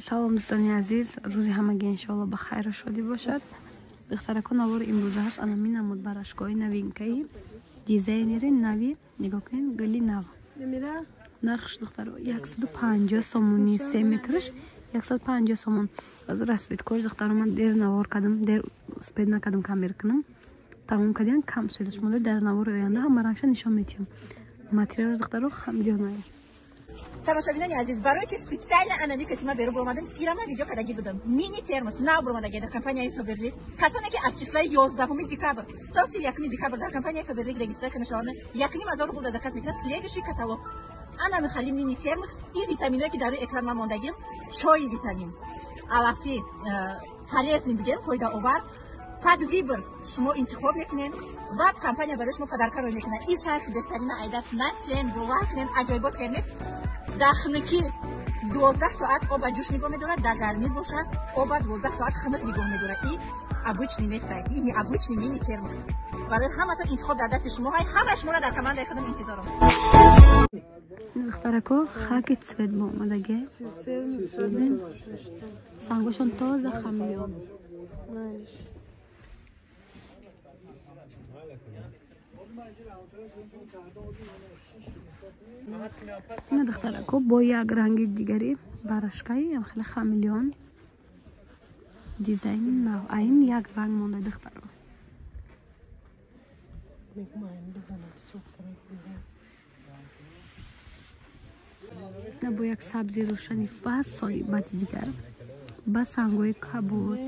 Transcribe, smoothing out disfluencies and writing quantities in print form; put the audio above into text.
Салом, дӯстони азиз, рӯзи ҳамагӣ иншоалло ба хайру шодӣ бошад. Духтарако, навори имрӯза ҳаст ана минамуд барашкои новинкаи дизайнери нави. Нигоҳ кунед, гули нав. Нархш, духтаро, 150 сомони, 3 метрш 150 сомон. Аз расцветкош, духтаро, ман дер навор кардам, дер успеть накардам камера кунам. Тамом кардем, кам седаш монда, дар навори оянда ҳама рангша нишон медиҳам. Материалш, духтаро, хамлёная. Тамошобинони азиз, барои чи специально анами катима беру буромадам, ирама видео кадаги будам. Мини термос нав буромадаги дар компанияи Фаберлик. Касоне ки аз числаи 11 декабр то 31 декабр дар компанияи Фаберлик регистрация мешаванд, 1,5 ҳазор рубл дар заказ мекунад. Следующий каталог анами хали мини термос и витаминое ки дар рӯи экран ма мондагим, чои витамин, алафи полезный бигем, фоидаовар, под выбор шумо интихоб мекунед ва компания барои шумо подарка рой мекунад. Ин шанси беҳтарина айдаст натен, бовар кунед, аҷоибот термос дар хунукӣ 12 соат оба ҷӯш нигоҳ медорад, дар гармӣ бошад, оба 12 соат хунук нигоҳ медорад. И обычный неста, и необычный мини термос. Барои ҳаматон интихоб дар дасти шумо ҳай, ҳамаи шуморо дар командаи худам интизорам. Духтарако, хаки цвет бо омадаге. Сангошон тоза, хамлён. Ина, духтарако, бо як ранги дигари барашкаи ам хеле хамелеон, дизайни нав. Айн як ранг монда, духтаро. На, бо як сабзи рӯшани фасои баъди дигар ба сангҳои кабуд.